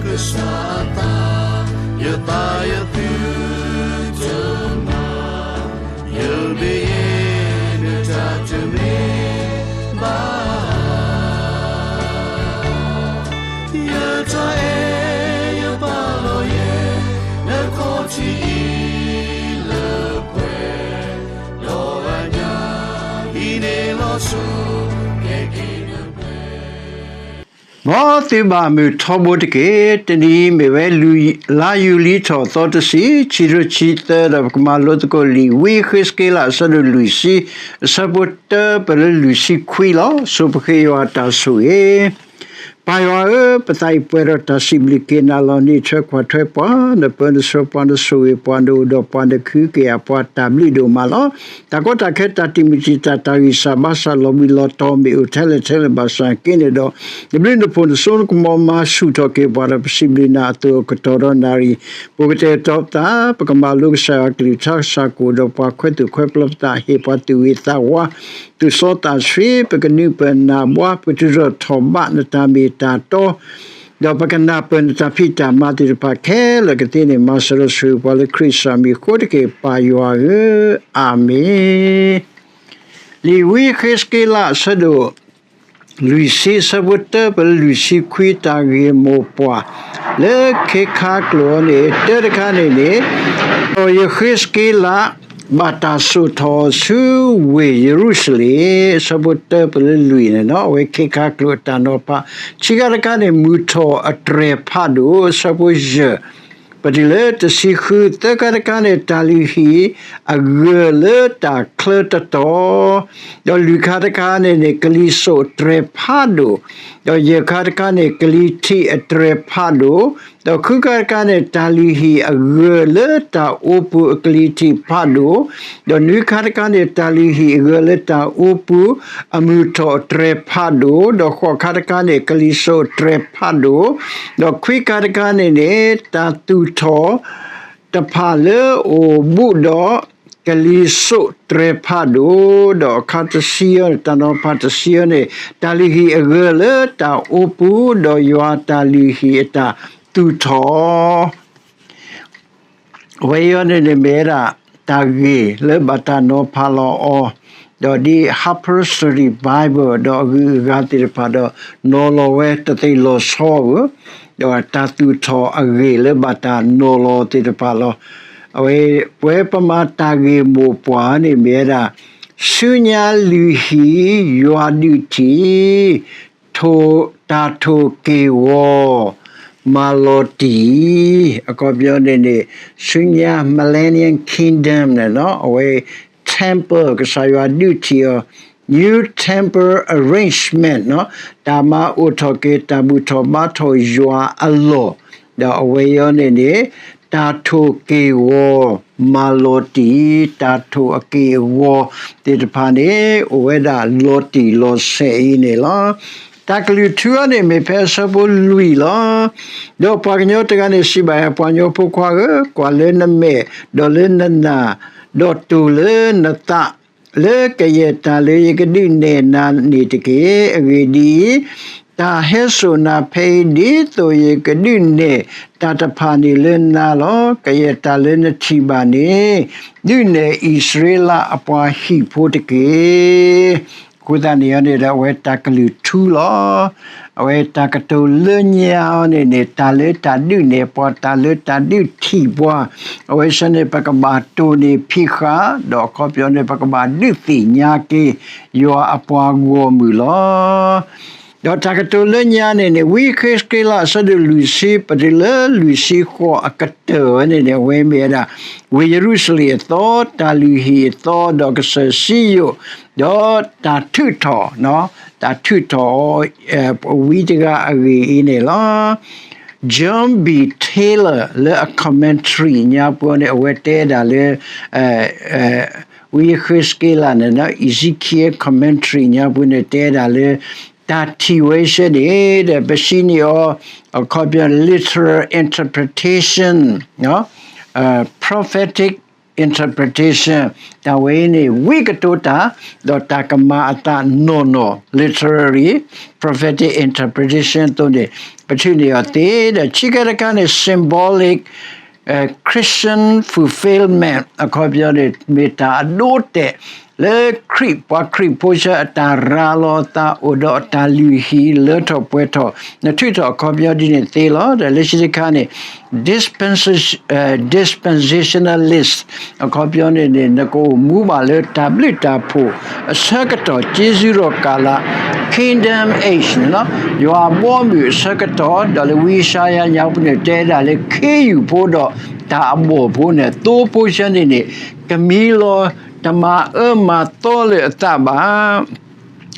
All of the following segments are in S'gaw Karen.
ကစၢ်အသး, ယသးယသုတမၤ, ယမ့ၢ်ယဲနတၢ်တမ့ၢ် ဘၣ်, ယတၢ်အဲၣ်ယပာ်လီၤယဲ နခီၣ်ထံးအံၤလၢပှဲၤ, ဒီးအညၣ်အံၤန့ၣ်လီၤဆီ ကဲက့ၤနပှဲၤ မ်သုဘၣ်မုာ်ထီဘိတက့ၢ်. တနံၤအံၤမ့ၢ်ဝဲ လါယူၤလံထီၣ်သီတဆံ, ခံကထိခံဆံသၢ, ဒီးပကမၤလိသကိးလံာ် ဝံယဃ့စက့လး အဆၢဒိၣ်လွံၢ်ဆံ, အဆၢဖိတၢပၢၢ်လၢလွံၢ်ဆံခွံလီၤ. ဆိပဃ့ယွၤအတၢ်ဆိၣ်ဂ့ၤ. ပၢ်ယွၤဧၢ, ပသးအံၤပှဲၤဒီးတၢ်စံးဘျုးက့ၤနၤလီၤ. နအံးထွဲကွၢ်ထွဲပှၤ, နပၢနဆှၢပှၤ, နဆိၣ်ဂ့ၤပှၤ, နအိၣ်ဒီးပှၤ, နကဟုကယာ်ပှၤ, တၢ်ဘျုးဒိၣ်မးလီၤ. တၢ်ကီတၢ်ခဲ တၢ်တံာ်မုၢ်တံာ်တာ်, တၢ်ဂံၢ်စၢ်ဘါစၢ်, လီၤဘှံးလီၤတီၤ မ့ၢ်အိၣ်ထဲလဲၣ်ထဲလဲၣ်ဘၣ်ဆၣ်က့န့ၣ်ဒီး, နဘျုးနဖှိၣ် နစိနကမီၤ မၤဆူၣ်ထီၣ်က့ၤပှၤဒီး ပစံးဘျုးနၤအသိးအကတီၢ်ဒီးနၣ်ရံၣ်, ပကတဲာ်ကတီၤပသး, ပကမၤလိကစၢ်ယွၤအကလုၢ်ကထါ, ကစၢ်ကအိၣ်ဒီးပှၤ, ခွဲးသူၣ်ခွဲးပျီပသး, ဟ့ၣ်ပှၤသူၣ်ဂ့ၤသးဝါ, သူၣ်စီသးဆှံ, ပကနုာ်ပၢၢ်နၢ်ဘှါ, ပကထုးထီၣ်ထီၣ်ဘးနတၢ်မ့ၢ်တၢ်တီ ဒီးပကနၢ်ပၢၢ်နတၢ်ဖံးတၢ်မၤသ့ၣ်တဖၣ်ခဲလၢာ်ကသ့န့ၣ်, မၤစၢၤဒီးဆိၣ်ဂ့ၤပှၤလၢခရံာ်အမံၤအဃိတက့ၢ်, ပၢ်ယွၤဧၢ, အၤမ့ၣ်. လံာ်ဝံယဃ့စက့လး အဆၢဒိၣ်လွံၢ်ဆံ, အဆၢဖိတၢပၢၢ်လၢလွံၢ်ဆံခွံ, တၢ်ဂ့ၢ်မိၢ်ပှၢ်လၢခ့ခါကျိာ်န့ၣ်, တၢတခါန့ၣ်န့ၣ်, ဒီးယဃ့စက့လး ဘၣ်တၢ်စိာ်ထီၣ်ဆူဝ့ၢ်ယရူၤၡလ့ၣ်, အဆၢဖိတၢပၢၢ်လၢလွံၢ်န့ၣ်လီၤ. အဝဲခ့ခါကျိာ်အတၢ်နီၤဖး, ခံခါတခါန့ၣ် မုၢ်ထီၣ်အတြဲၤဖးဒိၣ်, အဆၢဖိယဲၢ် ပတုၤလၢတဆံဃု, သၢခါတခါန့ၣ် တၢ်လုၢ်ဟံၣ်အဂၢၢ်လၢတၢ်ချၢတတီၤ, ဒီးလွံၢ်ခါတခါန့ၣ်န့ၣ် ကလံၤစိးအတြဲၤဖးဒိၣ်, ဒီးယဲၢ်ခါတခါန့ၣ် ကလံၤထံးအတြဲၤဖးဒိၣ်, ဒီးဃုခါတခါန့ၣ် တၢ်လုၢ်ဟံၣ်အဂၢၢ်လၢတၢ်အိပူၤအကလံၤထံးဖးဒိၣ်, ဒီးနွံခါတခါန့ၣ် တၢ်လုၢ်ဟံၣ်အဂၢၢ်လၢတၢ်အိပူၤအမုၢ်ထီၣ်အတြဲၤဖးဒိၣ်, ဒီးဃိးခါတခါန့ၣ် ကလံၤစိးအတြဲၤဖးဒိၣ်, ဒီးခွံခါတခါန့ၣ်န့ၣ် တၢ်သူၣ်ထီၣ်တဖၣ်လၢအအိၣ်ဘူးဒီးကလံၤစိးတြဲၤဖးဒိၣ်, ဒီးအခါတဆံအံၤန့ၣ် တၢ်နီၤဖးတဆံအံၤန့ၣ် တၢ်လုၢ်ဟံၣ်အဂၢၢ်လၢတၢ်အိပူၤ, ဒီးယွၤအတၢ်လုၢ်ဟံၣ်အတၢ်သူၣ်ထီၣ် အဝဲအံၤန့ၣ်န့ၣ်မ့ၢ်ဝဲဒၣ် တၢ်ဂ့ၢ်လၢဘၣ်တၢ်နီၤဖးလီၤအီၤ, ဒီးဒ် Harper Study Bible ဒီးအဂုၤအဂၤသ့ၣ်တဖၣ်ဒီး နီၤလီၤဝဲတသ့လီၤဆီဧိၤ, ဒီးတၢ်သူၣ်ထီၣ်အဂ့ၢ်လၢဘၣ်တၢ်နီၤလီၤသ့ၣ်တဖၣ်လီၤ. အဝဲပဝဲပမၤတၢ်ဂ့ၢ်မိၢ်ပှၢ်န့ၣ်မ့ၢ်ဝဲဒၣ် ဆူညါလုၢ်ဟံၣ်ယွၤဒုးထံၣ် ထိၣ် တၢ်ထိၣ်က့ၢ်ဂီၤ မၤလီၤတံၢ်, အခီပညီန့ၣ်န့ၣ် ဆူညါ Millennium Kingdom န့ၣ်လီၤ. အဝဲ temple ကစၢ်ယွၤဒုးထံၣ်အီၤ new temple arrangement န့ၣ်လီၤ, တၢ်မၤအိၣ်ထီၣ်က့ၤ တၢ်ဘူၣ်ထီၣ်ဘါထီၣ်ယွၤအလီၢ်, ဒီးအဝဲအံၤန့ၣ်န့ၣ် တၢ်ထိၣ်က့ၢ်ဂီၤ မၤလီၤတံၢ်, တၢ်ထိၣ်အက့ၢ်အဂီၤသ့ၣ်တဖၣ်န့ၣ် အိၣ်ဝဲဒၣ်လီၤတံၢ်လီၤဆဲးအံၤန့ၣ်လီၤ. တၢ်ကလုၢ်ထူအံၤန့ၣ် မ့ၢ်ဖဲအဆၢဖိလွံၢ်လီၤ. ဒီးပှၤကညီတဂၤန့ၣ် စံးဘၣ်အပှၤကညီဖိခွါဧၢ, ကွၢ်လၢနမဲာ်, ဒီးလၢနနၢ်, ဒီးတိၢ်လၢနသး, လၢကယဲၢ်တၢ်လၢယကဒုးနဲၣ်နၤန့ၣ်တက့ၢ်. အဂ့ၢ်ဒ်အံၤ, တၢ်ဟဲစိာ်နၤဖဲအံၤ ဒ်သိးယကဒုးနဲၣ်တၢ်တဖၣ်န့ၣ်လၢနၤလီၤ. ကယဲၢ်တၢ်လၢနထံၣ်ဘၣ်န့ၣ် ဒုးနဲၣ်အံၣ်စရ့လးအပှၤဟံၣ်ဖိတက့ၢ်. အဃိသတးန့ၣ်န့ၣ်ဒီး အဝဲတၢ်ကလုၢ်ထူလီၤ. အဝဲတၢ်ကတိၤလၢညါအံၤန့ၣ်န့ၣ် တၢ်လၢတၢ်ဒုးနဲၣ်ပှၤ, တၢ်လၢတၢ်ဒုးထံၣ်ပှၤ, အဝဲဆၢန့ၣ် ပကဘၣ်တိၢ်န့ၢ်ဖံးဃာ်, ဒီးအခီပညီန့ၣ် ပကဘၣ်ဒုးသ့ၣ်ညါက့ၤ ယွၤအပှၤဂီၢ်မုၢ်လီၤ. ဒီးတၢ်ကတိၤလၢညါန့ၣ်န့ၣ် ဝံယဃ့စက့လး အဆၢဒိၣ်လွံၢ်ဆံ ပတုၤလၢလွံၢ်ဆံဃိးအကတၢၢ်ဝဲန့ၣ်န့ၣ် အဝဲမ့ၢ်ဝဲဒၣ် ဝ့ၢ်ယရူၤၡလ့ၣ်အသီ, တၢ်လုၢ်ဟံၣ်အသီ, ဒီးကစၢၢ်စံယိၣ်, ဒီးတၢ်ထုးထီၣ်, တၢ်ထုးထီၣ် ဝံတဂၤအဂ့ၢ်အံၤန့ၣ်လီၤ. John B Taylor လၢအ commentary ညါပူၤန့ၣ် အဝဲတဲဒၣ်လၢ ဝံယဃ့စက့လးန့ၣ် Ezekiel commentary ညါပူၤန့ၣ် တဲဒၣ်လၢ တၢ်ထံၣ်ဝဲဆၢန့ၣ်ဒီး ပစံးန့ၢ်အီၤ အခီပညီ literal interpretation, prophetic interpretation, တၢ်ဝဲအံၤန့ၣ် ဝံကတိၤတၢ်, ဒီးတၢ်ကမၤအသးနီၢ်နီၢ် literary prophetic interpretation အသိးန့ၣ် ပထုးန့ၢ်အီၤသ့ ဒီးခံခါတခါန့ၣ် symbolic Christian fulfillment အခီပညီန့ၣ် မ့ၢ်တၢ်အဒိအတဲာ် လၢခရံာ်ပှၤခရံာ်ဖိဆၢအတၢ်ရၤလီၤအသးအိၣ်ဒီးအတၢ်လုၢ်ဟံၣ်လၢထီၣ်ပှဲၤထီၣ် နထုးထီၣ်အခီပညီဒ်န့ၣ်သ့လီၤ. ဒီးလၢခံတခါန့ၣ် dispensa- dispensationalist အခီပညီန့ၣ်န့ၣ် နကအိၣ်မူဘၣ်လၢတၢ်ဘျုးတၢ်ဖှိၣ်အဆၢကတီၢ် ကျေးဇူးတော်ကာလ Kingdom Age န့ၣ်လီၤ. ယွၤအဘီအမုၢ်အဆၢကတီၢ် ဒီးလၢဝံယၡါယၤညါပူၤန့ၣ် တဲဒၣ်လၢခ့ယုၢ်ဖိဒီးတၢ်အဘီၣ်ဖိန့ၣ် သိဖိဆၢန့ၣ်န့ၣ် ကမံလီၤတမၤအၢမၤသီလၢၤအသးဘၣ်.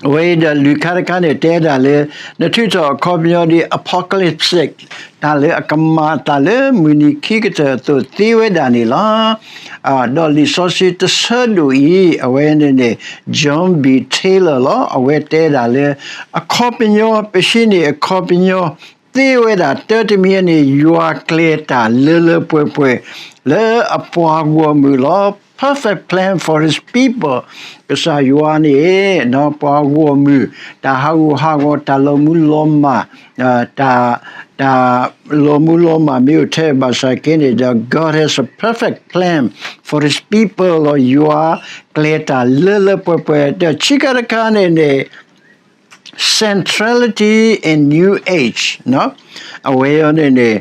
အဝဲအံၤဒီးလွံၢ်ခါတခါန့ၣ် တဲဒၣ်လၢ နထုးထီၣ်အခီပညီဒ် apocalyptic တၢ်လၢအကမၤအသးလၢမုၢ်နံၤခံကတၢၢ်အသိး သ့ဝဲဒၣ်န့ၣ်လီၤ. ဒီးလံာ်စီဆှံတဆၢဒိၣ်အံၤ အဝဲန့ၣ်န့ၣ် John B Taylor လီၤ. အဝဲတဲဒၣ်လၢ အခီပညီ ပဟံးန့ၢ်အခီပညီ သ့ဝဲဒၣ်တၢ်တမံၤန့ၣ် ယွၤကျဲၤတၢ်လၢလၢပှဲၤပှဲၤ လၢအပှၤဂီၢ်မုၢ်လီၤ. Perfect plan for his people ကစၢ်ယွၤန့ၣ် ပှၤဂီၢ်မုၢ် တၢ်ဟးဂူာ်ဟးဂီၤ တၢ်လီၤမူလီၤမၢ် တၢ် တၢ်လီၤမူလီၤမၢ်မ့ၢ်အိၣ်ထဲဘၣ်ဆၣ်က့န့ၣ်ဒီး God has a perfect plan for his people လီၤ. ယွၤကျဲၤတၢ်လၢလၢပှဲၤပှဲၤ ဒီးခံခါတခါန့ၣ်န့ၣ် centrality in New Age အဝဲအံၤန့ၣ်န့ၣ်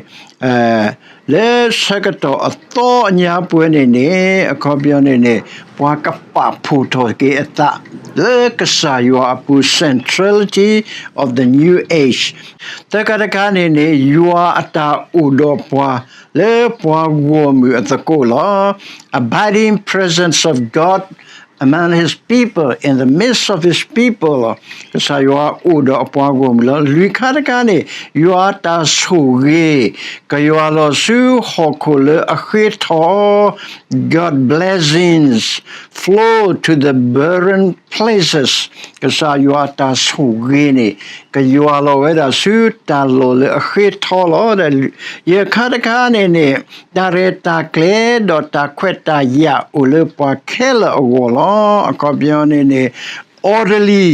လၢဆၢကတီၢ်အသီအညါပှဲၤန့ၣ်န့ၣ် အခီပညီန့ၣ်န့ၣ် ပှၤကပာ်ဖှိၣ်ထီၣ်က့ၤအသး လၢကစၢ်ယွၤအပူၤ centrality of the New Age သၢခါတခါန့ၣ်န့ၣ် ယွၤအတၢ်အိၣ်ဒီးပှၤ လၢပှၤဂီၢ်မုၢ်အသကိးလီၤ. Abiding presence of God among his people, in the midst of his people လီၤ. ကစၢ်ယွၤအိၣ်ဒီးအပှၤဂီၢ်မုၢ်လီၤ. လွံၢ်ခါတခါန့ၣ် ယွၤအတၢ်ဆိၣ်ဂ့ၤ ကယွၤလီၤဆူဟီၣ်ခိၣ်လၢအဃ့ထီၣ် God blessings flow to the barren places ကစၢ်ယွၤအတၢ်ဆိၣ်ဂ့ၤန့ၣ် ကယွၤလီၤဝဲဒၣ်ဆူတၢ်လီၢ်လၢအဃ့ထီၣ်လီၤ. ဒီးယဲၢ်ခါတခါန့ၣ်န့ၣ် တၢ်ရဲၣ်တၢ်ကျဲၤဒီးတၢ်ခွဲးတၢ်ယာ်အိၣ်လၢပှၤခဲလၢာ်အဂီၢ်လီၤ. အခီပညီန့ၣ်န့ၣ် orderly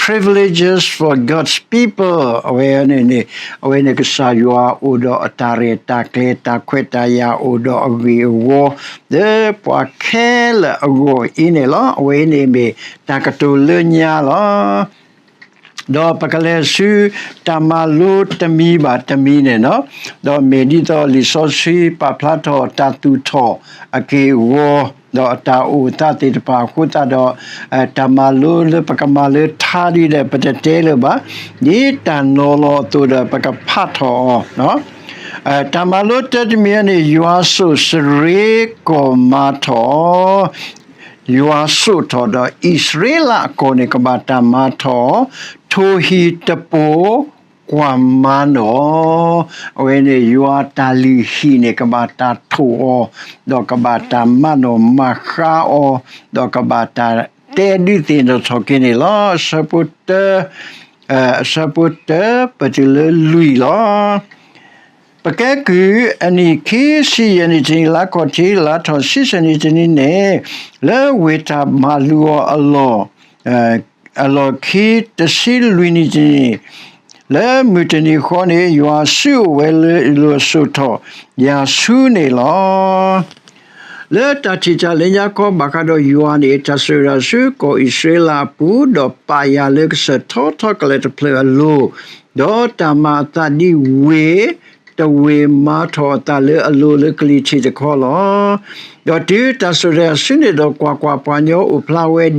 privileges for God's people အဝဲန့ၣ်န့ၣ် အဝဲန့ၣ်ကစၢ်ယွၤအိၣ်ဒီးအတၢ်ရဲၣ်တၢ်ကျဲၤ တၢ်ခွဲးတၢ်ယာ်အိၣ်ဒီးအဂ့ၢ်အဝီ လၢပှၤခဲလၢာ်အဂီၢ်အံၤန့ၣ်လီၤ. အဝဲန့ၣ်မ့ၢ်တၢ်ကတိၤလၢညါလီၤ. ဒီးပကလဲၤဆူတၢ်မၤလိတမံၤဘၣ်တမံၤန့ၣ်လီၤ. ဒီးမ့ၢ်ဒ်သိးလံာ်စီဆှံပာ်ဖျါထီၣ်တၢ်သူၣ်ထီၣ်အက့ၢ်အဂီၤ ဒီးအတၢ်အိၣ်အသးသ့ၣ်တဖၣ်အဃိသတးဒီး တၢ်မၤလိလၢပကမၤလၢထါဒ်ဒီး ပတတဲလၢၤဘၣ်. ဒ်တၢ်နီၤလီၤအသိးဒီး ပကဖးထီၣ်အီၤ တၢ်မၤလိတၢ်တမံၤန့ၣ် ယွၤစိာ်စရ့ကိးမၤထီၣ် ယွၤစိာ်ထီၣ်ဒီးအံၣ်စရ့လးအကီၢ်န့ၣ် ကဘၣ်တၢ်မၤထီၣ် ထိၣ်ဟံၣ်တပိၤကွၢ်မၤနီၣ် အဝဲန့ၣ် ယွၤတၢ်လုၢ်ဟံၣ်န့ၣ် ကဘၣ်တၢ်ထိၣ်အီၤ ဒီးကဘၣ်တၢ်မၤနီၣ်မၤဃါအီၤ ဒီးကဘၣ်တၢ်တဲဒုးသ့ၣ်နီၣ်ထီၣ်က့ၤန့ၣ်လီၤ. အဆၢဖိတၢ အဆၢဖိတၢ ပတုၤလၢလွံၢ်လီၤ. ပကဲကုၢ်အနံၣ်ခံဆံယဲၢ်နံၣ်တနံၣ် လါခီၣ်ထံး လါထီၣ်ဆံဆဲၣ်နံၣ်တနံၣ်န့ၣ် လၢဝ့ၢ်တၢ်မၤလိအီၤအလီၢ် အလီၢ်ခံတဆံလွံၢ်နံၣ်တနံၣ် လၢမုၢ်တနံၤဃီန့ၣ် ယွၤစုအိၣ်ဝဲလၢအလိၤအစိာ်ထီၣ်ယၤဆူန့ၣ်လီၤ. လၢတၢ်ထံၣ်တၢ်လၢညါခီ ဘၣ်ဃးဒီးယွၤန့ၣ် တၢ်ဆိၣ်ဂ့ၤဒၣ်ဆူကီၢ်အံၣ်စရ့လးအပူၤ, ဒီးပာ်ယၤလၢကစၢၢ်ထီထီကလဲာ်တဖျၢၣ်အလိၤ, ဒီးတၢ်မၤအသးဒ်ဝ့ၢ်တဝ့ၢ်မၤထီၣ်အသးလၢအလိၤလၢကလံၤထံးတခီလီၤ. ဒီးတုၤတၢ်ဆိၣ်ဂ့ၤဒၣ်ဆူန့ၣ်ဒီး ကွၢ်ကွၢ်, ပှၤညီအိၣ်ဖျါဝဲဒ်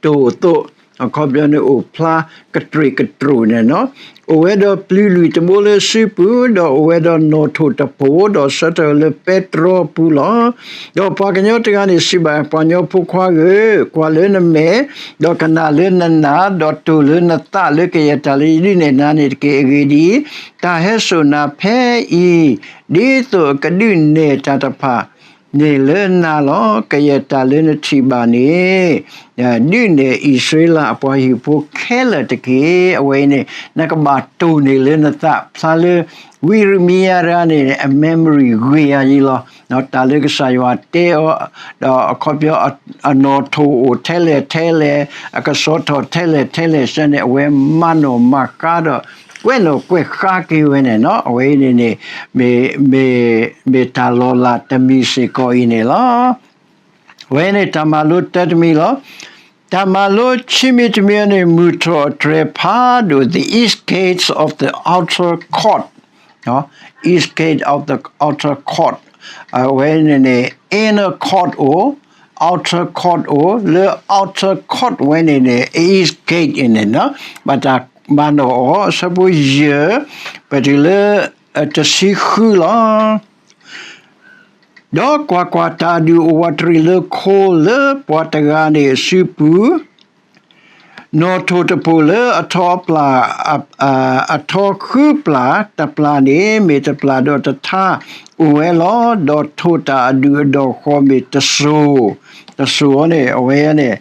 တိၢ်အသိး, အခီပညီန့ၣ် အိၣ်ဖျါကတြူၢ်ကတြူၢ်န့ၣ်လီၤ. အိၣ်ဝဲဒီးပျုၤလွံၢ်တဘိလၢစုပူၤ, ဒီးအိၣ်ဝဲဒီးနီၣ်ထိၣ်တပိၤ, ဒီးဆၢထၢၣ်လၢပဲတြီအပူၤလီၤ. ဒီးပှၤကညီတဂၤန့ၣ်စံးဘၣ်ပှၤကညီဖိခွါဧၢ, ကွၢ်လၢနမဲာ်, ဒီးကနၣ်လၢနနၢ်, ဒီးတိၢ်လၢနသးလၢကယဲၢ်တၢ်လၢယဒုးနဲၣ်နၤန့ၣ်တက့ၢ်. အဂ့ၢ်ဒ်အံၤ, တၢ်ဟဲစိာ်နၤဖဲအံၤ, ဒ်သိးအကဒုးနဲၣ်တၢ်တဖၣ် န့ၣ်လၢနၤလီၤ. ကယဲၢ်တၢ်လၢနထံၣ်ဘၣ်န့ၣ် ဒုးနဲၣ်အံၣ်စရ့လးအပှၤဟံၣ်ဖိခဲလၢာ်တက့ၢ်. အဝဲအံၤန့ၣ် နကဘၣ်တိၢ်န့ၢ်လၢနသး, ဖျါလၢ ဝံယံးရမံယၤတဂၤန့ၣ် အ memory ဂ့ၤယၤယံလီၤ. တၢ်လၢကစၢ်ယွၤတဲအီၤ, ဒီးအခီပညီ အနီၣ်ထိၣ်အိၣ်ထဲလဲၣ်ထဲလဲၣ်, အကဆှီထီၣ်ထဲလဲၣ်ထဲလဲၣ်ဆၢန့ၣ် အဝဲမၤနီၣ်မၤဃါဒီး ကွဲးနီၣ်ကွဲးဃါက့ၤဝဲန့ၣ်နီၤ, အဝဲအံၤန့ၣ်န့ၣ် မ့ၢ် မ့ၢ်တၢ်လီၤလးတမံၤစ့ၢ်ကီးအံၤန့ၣ်လီၤ. အဝဲန့ၣ်တၢ်မၤလိတၢတမံၤလီၤ. တၢ်မၤလိခံမံၤတမံၤန့ၣ် မုၢ်ထီၣ်အတြဲၤဖးဒိၣ် the east gate of the outer court, east gate of the outer court, အဝဲန့ၣ်န့ၣ် inner court အိၣ် outer court အိၣ်, လၢ outer court ဝဲန့ၣ်န့ၣ် east gate အံၤန့ၣ်နီၤ, ဘၣ်တၢ်မၤနီၣ်အီၤ အဆၢဖိယဲၢ် ပတုၤလၢ တဆံဃုလီၤ. ဒီးကွၢ်ကွၢ်, တၢ်အဒုၣ်အိၣ်ဝးတရံးလၢခိလၢပှၤတဂၤန့ၣ်အစုပူၤ, နီၣ်ထိၣ်တပိၣ်လၢအထီပျၢ်, အထီဃုပျၢ်, တပျၢ်န့ၣ် မ့ၢ်တပျၢ်ဒီးတထါအိၣ်ဝဲလီၤ. ဒီးထိၣ်တၢ်အဒုၣ်အဒိၣ်ဃီမ့ၢ်တစိၤ, တစိၤန့ၣ် အဝဲန့ၣ်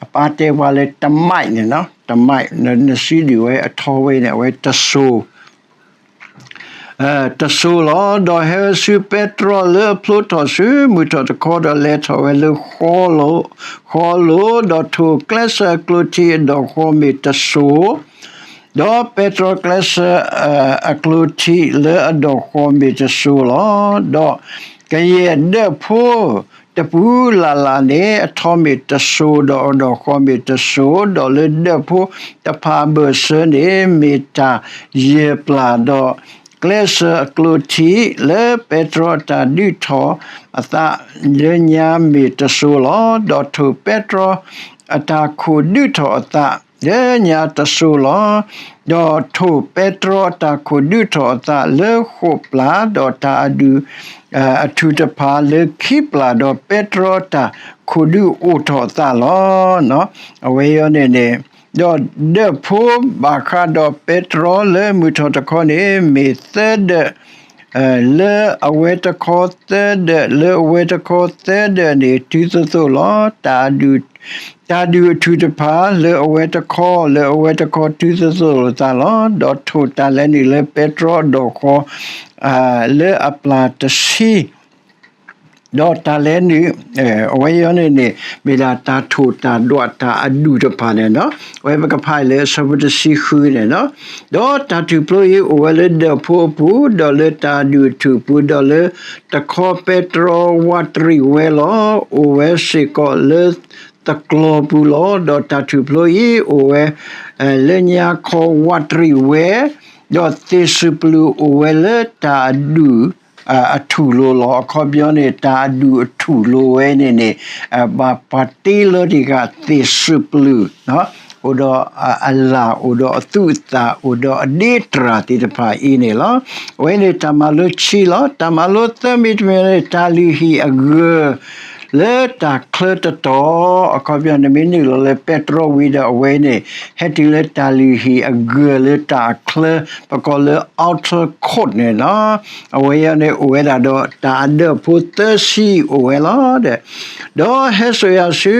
အပၢ်တဲပှၤလၢတမဲးန့ၣ်နီၤ, တမဲး, နစံးဒုၣ်ဝဲအထီဝဲန့ၣ် အဝဲတစိၤ တစိၤလီၤ. ဒီးဟဲဝဲဆူပဲတြီလၢအဖျိထီၣ်ဆူမုၢ်ထီၣ်တခီ, ဒီးလဲၤထီၣ်ဝဲလၢ ဃီလိၤ, ဒီးထိၣ်ကျဲးစၢးအကျိၣ်ထံးအဒိၣ်ဃီမ့ၢ်တစိၤ, ဒီးပဲတြီကျဲးစၢးအကျိၣ်ထံးလၢအဒိၣ်ဃီမ့ၢ်တစိၤလီၤ. ဒီးကယဲၢ်ဒၢးဖိတပူၤလၢ်လၢ်န့ၣ် အထီမ့ၢ်တစိၤ, ဒီးအဒိၣ်ဃီမ့ၢ်တစိၤ, ဒီးလၢဒၢးဖိတဖၣ်အဘၢၣ်စၢၤန့ၣ် မ့ၢ်တၢ်ယဲၢ်ပျၢ်, ဒီးကျဲးစၢးအကျိၣ်ထံးလၢပဲတြီအတၢ်ဒုးထီၣ်အသးလၢညါမ့ၢ်တစိၤလီၤ. ဒီးထိၣ်ပဲတြီအတၢ်ခိၣ်ဒုးထီၣ်အသးလၢညါတစိၤလီၤ. ဒီးထိၣ်ပဲတြီအတၢ်ခိၣ်ဒုးထီၣ်အသးလၢဃိာ်ပျၢ်, ဒီးတၢ်အဒုၣ် အထူၣ်တဖၣ်လၢခံပျၢ်, ဒီးပဲတြီအတၢ်ခိၣ်ဒုးအိၣ်ထီၣ်အသးလီၤ. အဝဲအံၤန့ၣ်န့ၣ်, ဒီးဒၢးဖိဘၣ်ဃးဒီးပဲတြီလၢမုၢ်ထီၣ်တခီန့ၣ် မ့ၢ်သၢဒၢး လၢအဝဲတခီသၢဒၢး, လၢအဝဲတခီသၢဒၢးန့ၣ် တုၤသိးသိးလီၤ. တၢ်ဒုၣ်အထူၣ်တဖၣ်လၢအဝဲတခီ, လၢအဝဲတခီတုၤသိးသိးလိာ်သးလီၤ. ဒီးထိၣ်တၢ်လဲၤနုာ်လၢပဲတြီအဒိၣ်ဃီ လၢအပျၢ်တဆံ, ဒီးတၢ်လဲၤနုာ်, အဝဲအံၤန့ၣ်န့ၣ် မ့ၢ်ဒၣ်တၢ်ထိၣ်တၢ်ဒွးတၢ်အဒူၣ်တဖၣ်န့ၣ်နီၤ, အဝဲပကဖးလၢအဆၢဖိတဆံဃုန့ၣ်နီၤ, ဒီးတၢ်ထူၣ်ဖျိအံၤအိၣ်ဝဲလၢဒၢးဖိအပူၤ, ဒီးလၢတၢ်အဒူၣ်အထူၣ်အပူၤ, ဒီးလၢတခီပဲတြီဝးတရံးဝဲလီၤ. အိၣ်ဝဲစ့ၢ်ကီးလၢသကျီပူၤလီၤ. ဒီးတၢ်ထူၣ်ဖျိအံၤအိၣ်ဝဲ လၢညါခီဝးတရံးဝဲ, ဒီးသ့ၣ်စူၣ်ပျူၣ်အိၣ်ဝဲလၢတၢ်အဒူၣ် အထူၣ်လိၤလီၤ. အခီပညီန့ၣ် တၢ်အဒူၣ်အထူၣ်လိၤဝဲန့ၣ်န့ၣ် ဘၣ်ပှၤတ့လီၤတ့ၢ်ဃာ်သ့ၣ်စူၣ်ပျူၣ်, အိၣ်ဒီးအလၣ်, အိၣ်ဒီးအသူးအသၣ်, အိၣ်ဒီးအဒ့တြၢ်သ့ၣ်တဖၣ်အံၤန့ၣ်လီၤ. အဝဲန့ၣ်တၢ်မၤလိခံလီၤ. တၢ်မၤလိသၢမံၤတမံၤန့ၣ် တၢ်လုၢ်ဟံၣ်အဂၢၢ် လၢတၢ်ချၢတတီၤ, အခီပညီန့ၣ် မ့ၢ်နုာ်လီၤလၢပဲတြီဝံၤဒီး အဝဲန့ၣ် ဟဲတုၤလၢတၢ်လုၢ်ဟံၣ်အဂၢၢ်လၢတၢ်အချၢ ပကိးလၢ outer court န့ၣ်လီၤ. အဝဲအံၤန့ၣ် အိၣ်ဝဲဒၣ်ဒီးတၢ်အဒၢးဖိသၢဆံအိၣ်ဝဲလီၤ. ဒီးဟဲစိာ်ယၤဆူ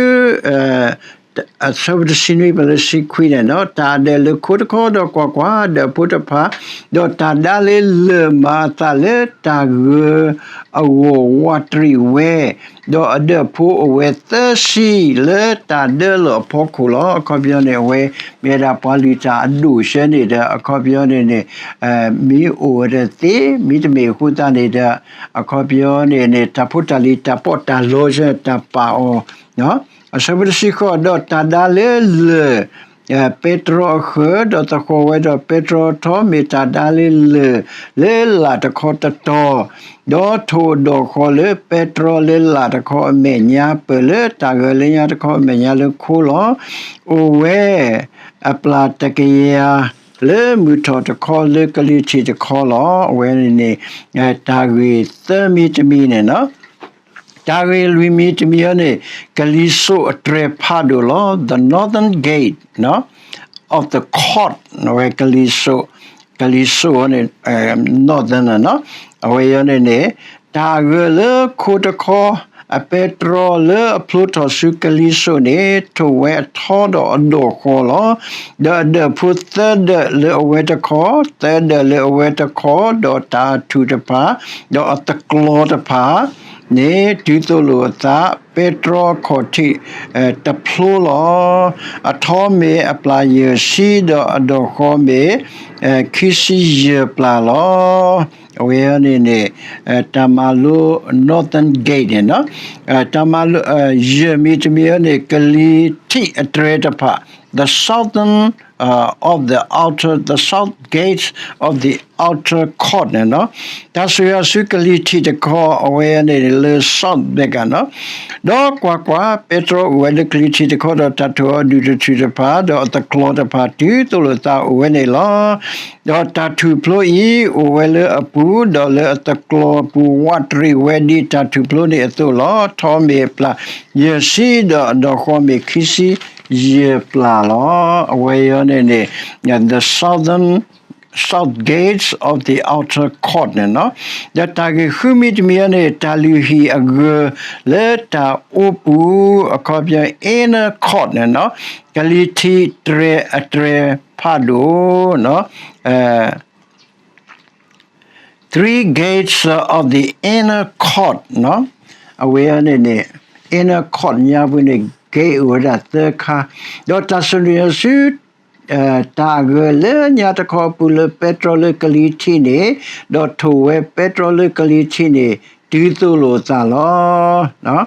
အဆၢဖိတဆံနွံ ပလၢဆံခွံန့ၣ်ဒီး တၢ်အဒၢးလၢခိတခီ ဒီးကွၢ်ကွၢ်, ဒၢးဖိတဖၣ်, ဒီးတၢ်ဒါလၢလၢၢ်မၤအသးလၢတၢ်ဂၢၢ်အဂီၢ်ဝးတရံးဝဲ, ဒီးအဒၢးဖိအိၣ်ဝဲသၢဆံလၢတၢ်ဒၢလီၢ်အဖီခိၣ်လီၤ. အခီပညီန့ၣ် အဝဲမ့ၢ်ဝဲဒၣ်ပှၤလုၢ်တၢ်အဒိၣ်ဆၢန့ၣ်ဒီး အခီပညီန့ၣ်န့ၣ် မ့ၢ်အိၣ်ဝဲဒီးသ့, မ့တမ့ၢ်အဃိသတးန့ၣ်ဒီး အခီပညီန့ၣ်န့ၣ် တၢ်ဖိတၢ်လံၤတၢ်ပီးတၢ်လီဆၢတၢ်ပာ်အီၤ အဆၢဖိတဆံဃိး, ဒီးတၢ်ဒါလၢလၢၢ် ပဲတြီအဃၢၤ, ဒီးသဃီၤဝဲဒီးပဲတြီထီ, မ့ၢ်တၢ်ဒါလၢလၢၢ်လၢလၣ်တခီတတီၤ, ဒီးထိၣ်အဒိၣ်ဃီလၢပဲတြီလၢလၣ်တခီအမဲာ်ညါ ပၢၢ်လၢတၢ်ဂၢၢ်လၢညါတခီအမဲာ်ညါလၢခိလီၤ. အိၣ်ဝဲအပျၢ်တကယၤ လၢမုၢ်ထီၣ်တခီလၢကလံၤထံးတခီလီၤ. အဝဲန့ၣ်န့ၣ် တၢ်ဂ့ၢ်သၢမံၤတမံၤန့ၣ်နီၤ. တၢ်ဂ့ၢ်လွံၢ်မံၤတမံၤအံၤန့ၣ် ကလံၤစိးအတြဲၤဖးဒိၣ်လီၤ. The northern gate of the court, အဝဲကလံၤစိး, ကလံၤစိးန့ၣ် northern နီၤ. အဝဲအံၤန့ၣ်န့ၣ် တၢ်ဂၢၢ်လၢခိတခီ အပဲတြီလၢအဖျိထီၣ်ဆူကလံၤစိးန့ၣ် ထိၣ်ဝဲအထီဒီးအဒိၣ်ဃီလီၤ. ဒီးအဒၢးဖိသၢဒၢးလၢအဝဲတခီ, သၢဒၢးလၢအဝဲတခီ, ဒီးတၢ်အထူၣ်တဖၣ်, ဒီးအသကျီတဖၣ်, န့ၣ် တုၤသိၣ်လိာ်အသး ပဲတြီခီၣ်ထံး တဖျိလီၤ. အထီမ့ၢ်အပျၢ်ယဲၢ်ဆံ ဒီးအဒီၣ်ဃီမ့ၢ် ခံဆံယဲၢ်ပျၢ်လီၤ. အဝဲန့ၣ်န့ၣ် တၢ်မၤလိ Northern Gate န့ၣ်လီၤ. တၢ်မၤလိ ယဲၢ်မံၤတမံၤန့ၣ် ကလံၤထံးအတြဲၤတဖၣ် the southern of the outer, the south gates of the outer court န့ၣ်လီၤ. တၢ်ဆိၣ်ဂ့ၤဆူကလံၤထံးတခီ အဝဲန့ၣ်လၢ south ဘဲကၣ်န့ၣ်လီၤ. ဒီးကွၢ်ကွၢ်, ပဲတြီအိၣ်ဝဲလၢကလံၤထံးတခီ ဒီးတၢ်ထိၣ်အီၤအဒူၣ်တထူၣ်တဖၣ် ဒီးအသကျီၤတဖၣ် တုၤသိၣ်လိာ်သးအိၣ်ဝဲန့ၣ်လီၤ. ဒီးတၢ်ထူၣ်ဖျိအံၤ အိၣ်ဝဲလၢအပူၤ, ဒီးလၢအသကျီၤအပူၤ ဝးတရံးဝဲဒ်တၢ်ထူၣ်ဖျိန့ၣ်အသိးလီၤ. ထီမ့ၢ်အပျၢ်ယဲၢ်ဆံ, ဒီးအဒီၣ်ဃီမ့ၢ်ခံဆံယဲၢ်ပျၢ်လီၤ. အဝဲအံၤန့ၣ်န့ၣ် the southern, south gates of the outer court န့ၣ်လီၤ. ဒီးတၢ်ဂ့ၢ်ဃုမံၤတမံၤအံၤန့ၣ် တၢ်လုၢ်ဟံၣ်အဂၢၤလၢတၢ်အိပူၤ အခီပညီ inner court န့ၣ်လီၤ. ကလံၤထံးတြဲၤအတြဲၤဖးဒိၣ် three gates of the inner court န့ၣ်လီၤ. အဝဲအံၤန့ၣ်န့ၣ် inner court ညါပူၤန့ၣ် gate အိၣ်ဝဲဒၣ်သၢခါ, ဒီးတၢ်ဆိၣ်န့ၢ်အီၤဆူ တၢ်အဂၢၤလၢညါတခီအပူၤလၢပဲတြီလၢကလံၤထံးန့ၣ်, ဒီးထိၣ်ဝဲပဲတြီလၢကလံၤထံးန့ၣ် တုၤသိၣ်လိာ်သးလီၤ.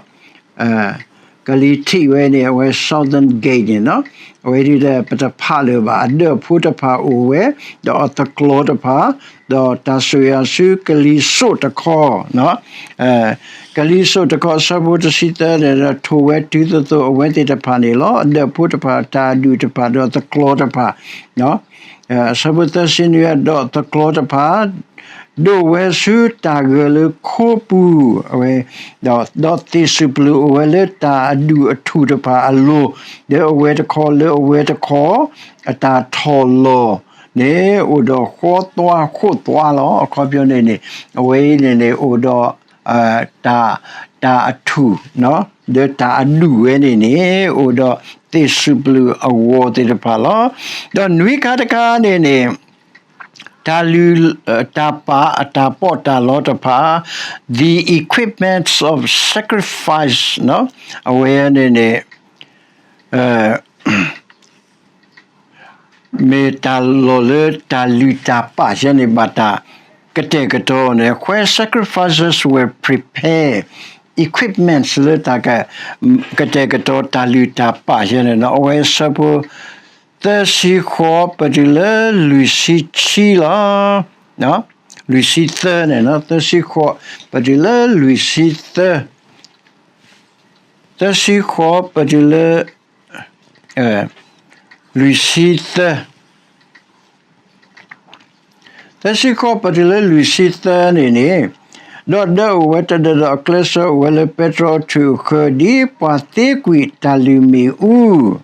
ကလံၤထံးဝဲန့ၣ် အဝဲ southern gate န့ၣ်လီၤ. အဝဲဒ်လဲၣ် ပတဖးလၢၤဘၣ်, အဒၢးဖိတဖၣ်အိၣ်ဝဲ, ဒီးအသကျီၤတဖၣ်, ဒီးတၢ်ဆိၣ်ဂ့ၤဆူကလံၤစိးတခီ ကလံၤစိးတခီ အဆၢဖိတဆံသၢန့ၣ်ဒီး ထိၣ်ဝဲတုၤသိးသိးအဝဲသ့ၣ်တဖၣ်န့ၣ်လီၤ. အဒၢးဖိတဖၣ် တၢ်အဒူၣ်တဖၣ် ဒီးသကျီၤတဖၣ်, အဆၢဖိသၢဆံနွံ ဒီးသကျီၤတဖၣ် ဒိၣ်ဝဲဆူတၢ်ဂၢၤလၢခိပူၤ, အဝဲ, ဒီးသ့ၣ်စူၣ်ပျုၢ်အိၣ်ဝဲလၢတၢ်အဒူၣ်အထူၣ်တဖၣ်အလိၤ, ဒီးအဝဲတခီလၢအဝဲတခီ အတၢ်ထီၣ်လီၢ်န့ၣ် အိၣ်ဒီးဃီသွါဃိၣ်သွါလီၤ. အခီပညီန့ၣ်န့ၣ် အဝဲအံၤန့ၣ်န့ၣ် အိၣ်ဒီး တၢ်, တၢ်အထူၣ်, ဒီးတၢ်အဒူၣ်ဝဲန့ၣ်န့ၣ် အိၣ်ဒီးသ့ၣ်စူၣ်ပျုၢ်အဂီၤသ့ၣ်တဖၣ်လီၤ. ဒီးနွံခါတခါန့ၣ်န့ၣ် တၢ်လုၢ်, တၢ်ပာ်အတၢ်ပီးတၢ်လီတဖၣ်, the equipments of sacrifice အဝဲန့ၣ်န့ၣ် မ့ၢ်တၢ်လီၢ်လၢတၢ်လုၢ်တၢ်ပာ်ယဲန့ၣ် ဘၣ်တၢ်ကတဲာ်ကတီၤန့ၣ် where sacrifices were prepared, equipments လၢတၢ်က, ကတဲာ်ကတီၤတၢ်လုၢ်တၢ်ပာ်ယဲန့ၣ်လီၤ. အဝဲဆၢဖိ သၢဆံဃိး ပတုၤလၢလွံၢ်ဆံခံလီၤ. လွံၢ်ဆံသၢန့ၣ်လီၤ. သၢဆံဃိး ပတုၤလၢလွံၢ်ဆံသၢ, သၢဆံဃိး ပတုၤလၢ လွံၢ်ဆံသၢ, သၢဆံဃိး ပတုၤလၢလွံၢ်ဆံသၢန့ၣ်န့ၣ်, ဒီးဒၢအိၣ်ဝဲတဒၢဒီးအကျဲစၢၤအိၣ်ဝဲလၢပဲတြီအထူၣ်အဃၢၤ ဒ်ပှၤသ့ကွံာ်တၢ်လုၢ်မ့ၣ်အူ,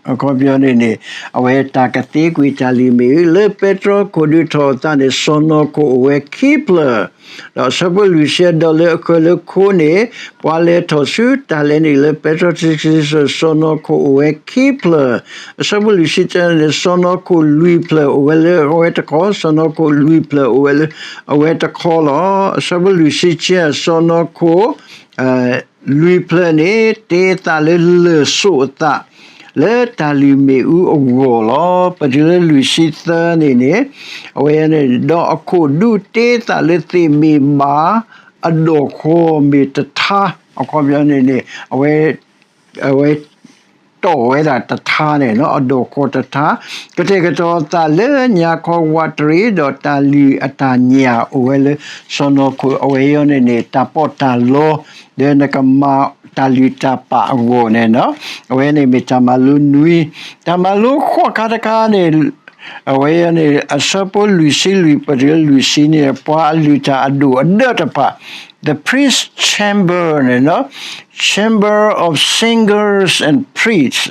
အခီပညီန့ၣ်န့ၣ် အဝဲတၢ်ကသ့ကွံာ်တၢ်လုၢ်မ့ၣ်အူ လၢပဲတြီခိၣ်ဒုးထီၣ်အသးန့ၣ် စီၢ်နီၤခိၣ်အိၣ်ဝဲခံဖျၢၣ် ဒီးအဆၢဖိလွံၢ်ဆံ ဒီးလၢအဃၢၤလၢခိန့ၣ် ပှၤလဲၤထီၣ်ဆူတၢ်လဲၤနုာ်လၢပဲတြီတဆံ, စီၢ်နီၤခိၣ်အိၣ်ဝဲခံဖျၢၣ်, အဆၢဖိလွံၢ်ဆံတၢန့ၣ် စီၢ်နီၤခိၣ်လွံၢ်ဖျၢၣ်အိၣ်ဝဲလၢအဝဲတခီ, စီၢ်နီၤခိၣ်လွံၢ်ဖျၢၣ်အိၣ်ဝဲလၢအဝဲတခီလီၤ. အဆၢဖိလွံၢ်ဆံခံ စီၢ်နီၤခိၣ် လွံၢ်ဖျၢၣ်န့ၣ် တ့အသးလၢလၢၢ်စိးအသး လၢတၢ်လုၢ်မ့ၣ်အူအဂီၢ်လီၤ. ပတုၤလၢလွံၢ်ဆံသၢန့ၣ်န့ၣ်, အဝဲန့ၣ် ဒီးအခိၣ်ဒူတ့အသးလၢသ့ၣ်ဘ့ၣ်ဘၣ် အဒီၣ်ဃီမ့ၢ်တထါ, အခီပညီန့ၣ်န့ၣ် အဝဲ အဝဲ တီၢ်ဝဲဒၣ်တထါန့ၣ်လီၤ, အဒီၣ်ဃီတထါ, ကတဲာ်ကတီၤအသးလၢညါခီဝးတရံး ဒီးတၢ်လုၢ်အတၢ်ညၣ်အိၣ်ဝဲလၢစီၢ်နီၤခိၣ် အဝဲအံၤန့ၣ်န့ၣ် တၢ်ပီးတၢ်လီ ဒီးနကမၤတၢ်လုၢ်တၢ်ပာ်အဂီၢ်န့ၣ်လီၤ. အဝဲန့ၣ်မ့ၢ်တၢ်မၤလိနွံ, တၢ်မၤလိဃိးခါတခါန့ၣ် အဝဲန့ၣ် အဆၢဖိလွံၢ်ဆံလွံၢ် ပတုၤလၢလွံၢ်ဆံန့ၣ် ပှၤအလုၢ်တၢ်အဒိၣ်အဒၢးတဖၣ် the priest chamber န့ၣ်လီၤ, chamber of singers and priests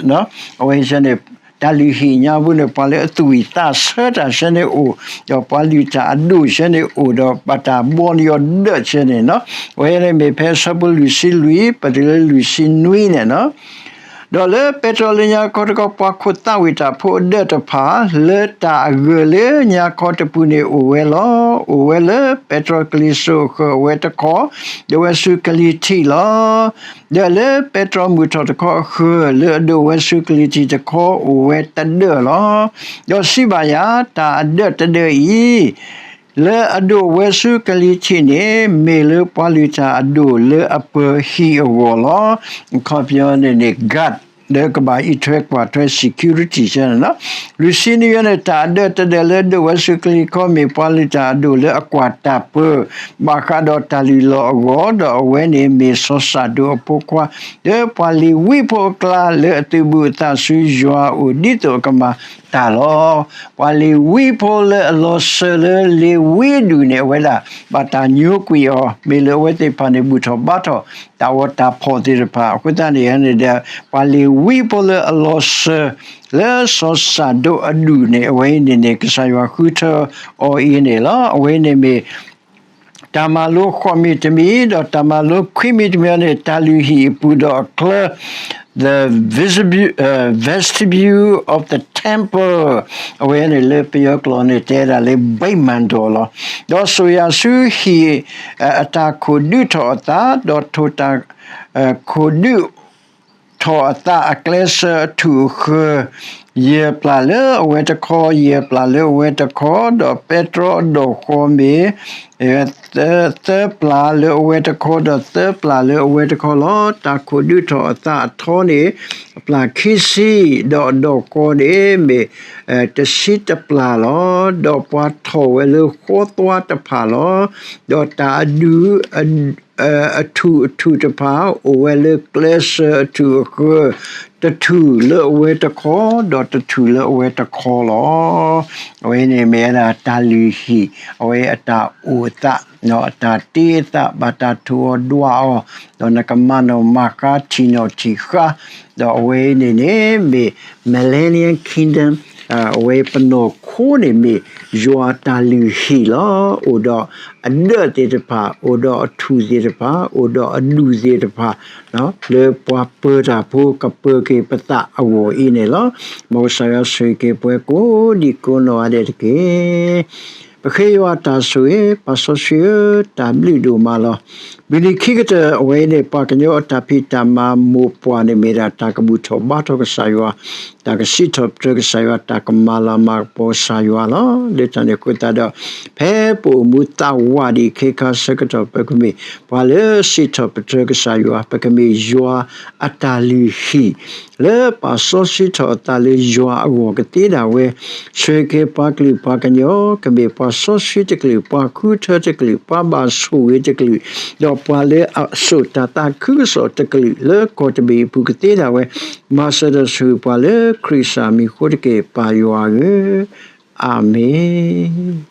အဝဲန့ၣ် တၢ်လုၢ်ဟံၣ်ညါပူၤန့ၣ် ပှၤလၢအသူၣ်ဝံၣ်သးဆၢတၢ်ဆၢန့ၣ်အိၣ်, ဒီးပှၤလုၢ်တၢ်အဒိၣ်ဆၢန့ၣ်အိၣ်, ဒီးဘၣ်တၢ်ဘှီန့ၢ်အီၤဒၢးဆၢန့ၣ်လီၤ. အဝဲန့ၣ်မ့ၢ်ဖဲအဆၢဖိလွံၢ်ဆံလွံၢ် ပတုၤလၢလွံၢ်ဆံနွံန့ၣ်လီၤ. ဒီးလၢပဲတြီလၢညါခီတခီ ပှၤခိၣ်သးဝံၣ်တၢ်ဖိအဒၢးတဖၣ် လၢတၢ်အဂၢၢ်လၢညါခီတပူၤန့ၣ်အိၣ်ဝဲလီၤ. အိၣ်ဝဲလၢပဲတြီကလံၤစိးအဃၢၤအဝဲတခီ, ဒီးဝဲဆူကလံၤထံးလီၤ. ဒီးလၢပဲတြီမုၢ်ထီၣ်တခီအဃၢၤ လၢအဒိၣ်ဝဲဆူကလံၤထံးတခီ အိၣ်ဝဲတဒၢးလီၤ. ဒီးစံးဘၣ်ယၤ တၢ်အဒၢးတဒၢးအံၤ လၢအဒိၣ်ဝဲဆူကလံၤထံးန့ၣ် မ့ၢ်လၢပှၤလုၢ်တၢ်အဒိၣ်လၢအပၢၤဟံၣ်အဂီၢ်လီၤ. အခီပညီန့ၣ်န့ၣ် guard လၢကဘၣ်အံးထွဲကွၢ်ထွဲ security န့ၣ်လီၤ. လွံၢ်ဆံနွံန့ၣ် တၢ်အဒၢးတဒၢးလၢအဒိၣ်ဝဲဆူကလံၤထံး မ့ၢ်ပှၤလုၢ်တၢ်အဒိၣ်လၢအကွၢ်တၢ်ပၢၤ ဘၣ်ဃးဒီးတၢ်လုၢ်လီၢ်အဂီၢ်, ဒီးအဝဲန့ၣ်မ့ၢ်စီၤစၣ်ဒိၣ်အဖိခွါ လၢပှၤလ့ၤဝံဖိအကျါ လၢအသုးဘူးအသးဆူယွၤအအိၣ် ဒ်သိးအကမၤတၢ်လီၤ. ပှၤလ့ၤဝံဖိလၢအလီၤစၢၤလၢလ့ၤဝံအဒူၣ်န့ၣ် အဝဲဒၣ်ဘၣ်တၢ်ညိကွံာ်အီၤ, မ့ၢ်လၢအဝဲသ့ၣ်တဖၣ်န့ၣ် ဘူၣ်ထီၣ်ဘါထီၣ်တၢ်အီၣ်တၢ်ဖှီၣ်သ့ၣ်တဖၣ်. အဃိသတးန့ၣ်န့ၣ်ဒီး ပှၤလ့ၤဝံဖိလၢအလီၤစၢၤ လၢစီၤစၣ်ဒိၣ်အဒူၣ်န့ၣ် အဝဲအံၤန့ၣ်န့ၣ် ကစၢ်ယွၤဃုထၢအီၤအံၤန့ၣ်လီၤ. အဝဲအံၤန့ၣ်မ့ၢ် တၢ်မၤလိဃိးမံၤတမံၤ, ဒီးတၢ်မၤလိခွံမံၤတမံၤန့ၣ် တၢ်လုၢ်ဟံၣ်အပူၤဒီးအချၢ the vestibule, vestibule of the temple အဝဲန့ၣ်လၢပယီၤကျိာ်န့ၣ် တဲဒၣ်လၢ ဗိမာန်တော် လီၤ. ဒီးစိာ်ယၤဆူဟံၣ်အတၢ်ခိၣ်ဒုးထီၣ်အသး, ဒီးထိၣ်တၢ်ခိၣ်ဒုး ထီၣ်အသးအကျဲစၢၤအထူၣ်အဃၢၤ ယဲၢ်ပျၢ်လၢအဝဲတခီ, ယဲၢ်ပျၢ်လၢအဝဲတခီ, ဒီးပဲတြီအဒိၣ်ဃီမ့ၢ် သၢပျၢ်လၢအဝဲတခီ, ဒီးသၢပျၢ်လၢအဝဲတခီလီၤ. တၢ်ခိၣ်ဒုးထီၣ်အသးအထီန့ၣ် အပျၢ်ခံဆံ, ဒီးအဒိၣ်ဃီန့ၣ်မ့ၢ် တဆံတပျၢ်လီၤ. ဒီးပှၤထီၣ်ဝဲလၢဃီသွါတဖၣ်လီၤ. ဒီးတၢ်အဒုၣ် အထူၣ်အထူၣ်တဖၣ် အိၣ်ဝဲလၢကျဲစၢၤအထူၣ်အဃၢၤ, တထူၣ်လၢအဝဲတခီ, ဒီးတထူၣ်လၢအဝဲတခီလီၤ. အဝဲန့ၣ်မ့ၢ်ဝဲဒၣ်တၢ်လုၢ်ဟံၣ်, အဝဲအတၢ်အိၣ်အသး, အတၢ်တ့အသး ဘၣ်တၢ်ထိၣ်အီၤဒွးအီၤ, ဒီးနကမၤနီၣ်မၤဃါထံၣ်နီၣ်ထံၣ်ဃါ, ဒီးအဝဲအံၤန့ၣ်န့ၣ်မ့ၢ် Millennium Kingdom, အဝဲပနီၢ်ခိန့ၣ်မ့ၢ်ယွၤတၢ်လုၢ်ဟံၣ်လီၤ. အိၣ်ဒီးအဒၢးသ့ၣ်တဖၣ်, အိၣ်ဒီးအထူၣ်သ့ၣ်တဖၣ်, အိၣ်ဒီးအဒူၣ်သ့ၣ်တဖၣ်, လၢပှၤပၢၤတၢ်ဖိကပၢၤက့ၤပသးအဂီၢ်အံၤန့ၣ်လီၤ. မ်ကစၢ်ယွၤဆိၣ်ဂ့ၤက့ၤပှၤကိးဒံးကိးနီၢ်ဂၤဒဲးတက့ၢ်. ပဃ့ယွၤတၢ်ဆိၣ်ဂ့ၤ, ပၢ်စီဆှံဧၢ, တၢ်ဘျုးဒိၣ်မးလီၤ. မုၢ်နံၤခံကတၢၢ် အဝဲအံၤန့ၣ် ပှၤကညီအတၢ်ဖံးတၢ်မၤမိၢ်ပှၢ်န့ၣ် မ့ၢ်ဒၣ်တၢ်ကဘူၣ်ထီၣ်ဘါထီၣ်ကစၢ်ယွၤ, တၢ်ကစံးထီၣ်ပတြၢၤကစၢ်ယွၤ, တၢ်ကမၤလၤမၤကပီၤကစၢ်ယွၤလီၤ. လၢတၢ်န့ၣ်အဃိသတးဒီး ဖဲပအိၣ်မူသးဝးဒံးခဲခါဆၢကတီၢ် ပကမ့ၢ်ပှၤလၢစံးထီၣ်ပတြၢၤကစၢ်ယွၤ, ပကမ့ၢ်ယွၤအတၢ်လုၢ်ဟံၣ် လၢပာ်စီဆှံထီၣ်အသးလၢယွၤအဂီၢ်ကသ့ဒၣ်ဝဲ, ဆှၢက့ၤပှၤကလုာ်ပှၤကညီ, ကမ့ၢ်ပှၤစီဆှံတကလုာ်, ပှၤဃုထၢတကလုာ်, ပှၤဘၣ်ဆိၣ်ဂ့ၤတကလုာ်, ဒီးပှၤလၢအစိာ်တၢ်သးခုကစီၣ်တကလုာ် လၢကီၢ်တဘ့ၣ်အပူၤကသ့ဒၣ်ဝဲ, မၤစၢၤဒီးဆိၣ်ဂ့ၤပှၤလၢခရံာ်စၢ်မံၤအဃိတက့ၢ် ပၢ်ယွၤဧၢ, အၤမ့ၣ်.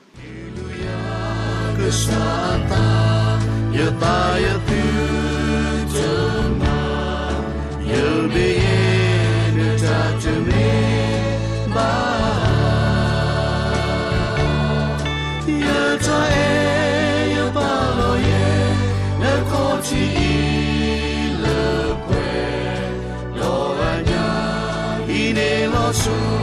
ကစၢ်အသး, ယသးယသုတမၤ, ယဘျုးယဲ နတၢ်တမ့ၢ်ဘၣ်ဧါ. ယတၢ်အဲၣ်ယပာ်လီၤယဲ နခီၣ်ထံးအံၤလၢပှဲၤဒီးအညၣ်, ဟံးန့ၢ်လီၤဆူ